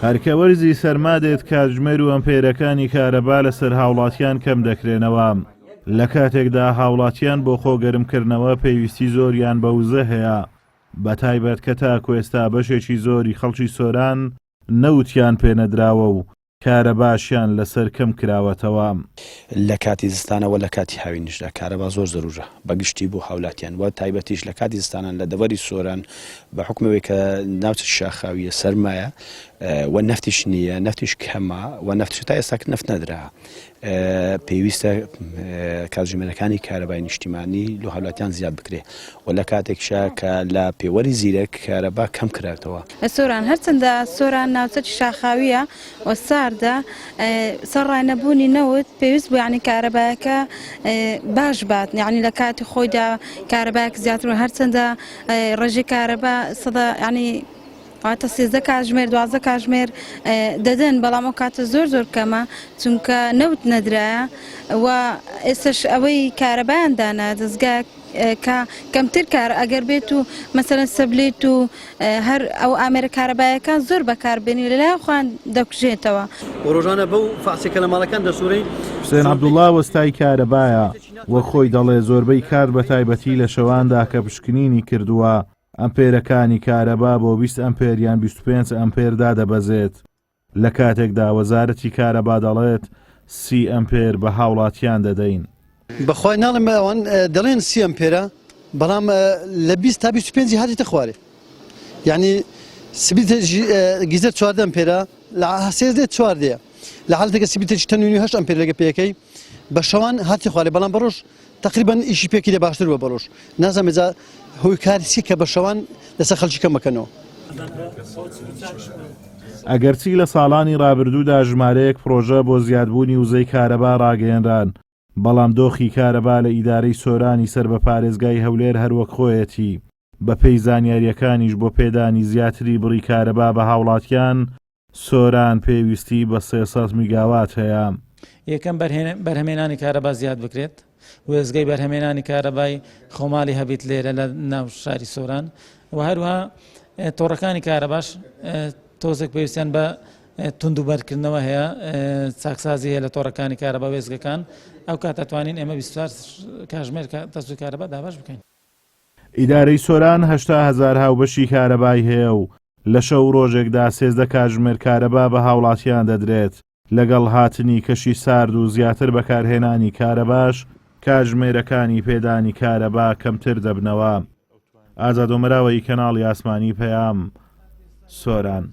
هەر کە وەرزی سەرما دێت کاتژمێر و ئەمپێرەکانی کارەبا لەسەر هاوڵاتیان کەم دەکرێنەوە، لە کاتێکدا هاوڵاتیان بۆ خۆ گەرمکردنەوە پێویستی زۆریان بە وزە هەیە، بەتایبەت کە تاکو ئێستا بەشێکی زۆری خەڵکی سۆران نەوتیان پێنەدراوە و کارەباشیان لەسەر کەم کراوەتەوە. لە کاتی زستانە وە لە کاتی هاوینیشدا کارەبا زۆر زەرورە بە گشتی بۆ هاولاتیان وە تایبەتیش لە کاتی زستانان لە دەڤەری سۆران بە حوکمی ئەوەی کە ناوچە شاخاویە سەرمایە وە نەفتیش نییە نەفتیش کەمە وە نەفتیش تا ئێستا نەفت نەدرا پێویستە کاتژمێرەکانی کارەبای نیشتیمانی لۆ هاولاتیان زیاد بکرێ و لە کاتێکشا کە لە پێوەری زیرەک کارەبا کەم کراتەوە. سۆران، هەرچەندە سۆران ناوچەکی شاخاوییە و ساردە، سەرڕای نەبوونی نەوت پێویست بوو یانی کارەبایەکە باش بات یانی لە کاتی خۆیدا کارەبایەک زیاتر و هەرچەندە ڕێژەی کارەبا سەدا یانی واتە 13 کاتژمێر 12 کاتژمێر دەدەن بەڵام ئەو کاتە زۆر زۆر کەمە چونکە نەوت نەدرایە و ئێستش ئەوەی کارەبایان دانا دەزگا کە کەمتر کار ئەگەر بێت و مەسەلەن سەبلێت و هەر ئەو ئامێرە کارەبایەکان زۆر بەکاربێنی لەلایەن خۆیان دەکوژێتەوە. و ڕۆژانە بەو فەعسێک کە لە ماڵەکان دەسوڕێین. حوسێن عەبدوڵا وەستای کارەبایە، وەک خۆی دەڵێ زۆربەی کات بەتایبەتی لە شەواندا کە پشکنینی کردووە ئەمپێرەکانی کارەبا بۆ 20 ئەمپێر یان 25 ئەمپێر دادەبەزێت، لە کاتێکدا وەزارەتی کارەبا دەڵێت سی ئەمپێر بە هاوڵاتیان دەدەین. بەخوای ناڵێم ئەوان دەڵێن سی ئەمپێرە بەڵام لە 20 تا 25 هاتیتە خوارێ یعنی سبیت گیزەر 14 ئەمپێرە لە سێزدە چوار دێ لە حالەتێکە سبیتێکی تەنوینی هەشت ئەمپێر لەگە پێەکەی بە شەوان هاتی خوارێ بەڵام بەڕۆژ تقریبا ئیشی پێکی لێ باشتر بووە بەڕۆژ نازانم جا هۆی کاری چی کە بە شەوان لەسەر خەڵکی کەم بکەنەوە. ئەگەرچی لە ساڵانی ڕابردوودا ژمارەیەک پڕۆژە بۆ زیادبوونی وزەی کارەبا ڕاگەیەنران، بەڵام دۆخی کارەبا لە ئیدارەی سۆرانی سەر بە پارێزگای هەولێر هەروەک خۆیەتی، بەپێی زانیارییەکانیش بۆ پێدانی زیاتری بڕی کارەبا بە هاوڵاتیان، سۆران پێویستی بە 300 میگاوات هەیە. یەکەم بەرهەمێنانی کارەبا زیاد بکرێت، وێستگەی بەرهەمێنانی کارەبای خۆماڵی هەبیت لێرە لە ناو شاری سۆران و هەروەها تۆڕەکانی کارەباش تۆزێک پێویستیان بە توند و بەرکردنەوە هەیە چاکسازی هەیە لە تۆڕەکانی کارەبا وێستگەکان ئەو کاتە توانین ئێمە 24 کاژمێر تەزووی کارەبا دابەش بکەین. ئیدارەی سۆران 80 هەزار هاوبەشی کارەبای هەیە و لە شەو و ڕۆژێکدا 13 کاتژمێر کارەبا بە هاوڵاتیان دەدرێت، لەگەڵ هاتنی کەشی سارد و زیاتر بەکارهێنانی کارەباش کاتژمێرەکانی پێدانی کارەبا کەمتر دەبنەوە. ئازاد ئۆمەراوەیی کەناڵی ئاسمانی پەیام، سۆران.